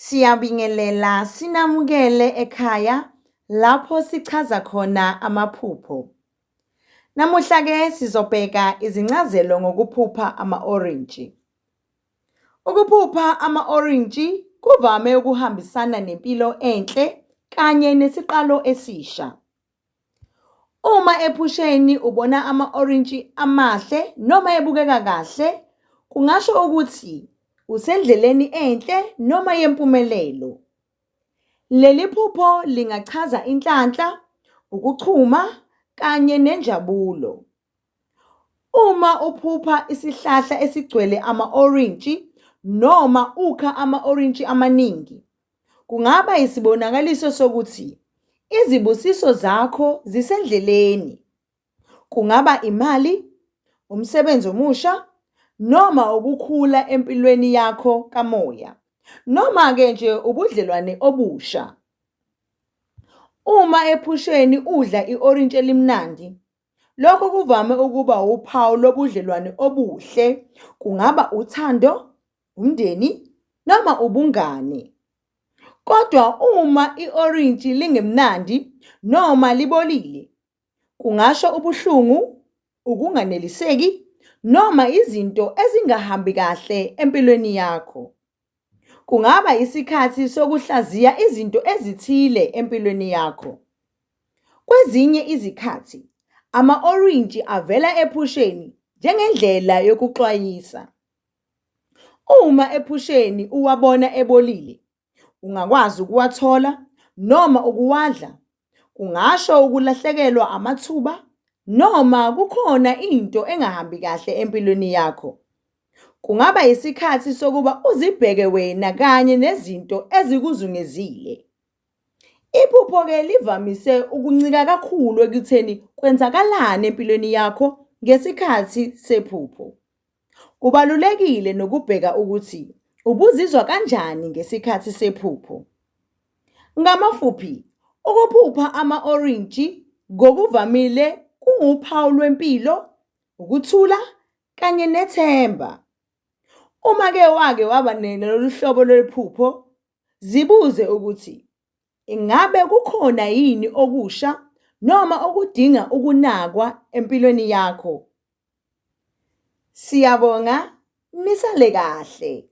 Siyabingelela sinamukele ekhaya lapho sichaza khona amaphupho. Namuhla ke sizobheka izincazelo ngokuphupha ama-orintshi. Ukuphupha ama-orintshi kuvame ukuhambisana nempilo enhle kanye nesiqalo esisha. Uma ephusheni ubona ama-orintshi amahle noma ebukeka kahle, kungasho ukuthi usendleleni enhle noma yempumelelo. Leli phupho lingachaza inhlanhla, ukuchuma kanye nenjabulo. Uma uphupha isihlahla esigcwele ama-orintshi noma ukha ama-orintshi amaningi, kungaba isibonakaliso sokuthi izibusiso zakho zisendleleni. Kungaba imali, umsebenzi omusha noma ukukhula empilweni yakho kamoya, noma-ke nje ubudlelwane obusha. Uma ephusheni udla i-orintshi elimnandi, Lokhu kuvame ukuba wuphawu lobudlelwane obuhle, kungaba uthando, umndeni noma ubungani. Kodwa uma i-orintshi lingemnandi noma libolile, kungasho ubuhlungu, ukunganeliseki noma izinto ezingahambi kahle empilweni yakho. Kungaba isikhathi sokuhlaziya izinto ezithile empilweni yakho. Kwezinye izikhathi, ama-orintshi avela ephusheni njengendlela yokuxwayisa. Uma ephusheni uwabona ebolile, ungakwazi ukuwathola noma ukuwadla, kungasho ukulahlekelwa amathuba noma kukhona into engahambi kahle empilweni yakho. Kungaba yisikhathi sokuba uzibheke wena kanye nezinto ezikuzungezile. Iphupho-ke livamise ukuncika kakhulu ekutheni kwenzakalani empilweni yakho ngesikhathi sephupho. Kubalulekile nokubheka ukuthi ubuzizwa kanjani ngesikhathi sephupho. Ngamafuphi, ukuphupha ama-orintshi ngokuvamile kuwuphawu lwempilo, ukuthula kanye nethemba. Uma-ke wake waba nalolu hlobo lwephupho, Zibuze ukuthi, Ingabe kukhona yini okusha noma okudinga ukunakwa empilweni yakho? Siyabonga, nisale kahle.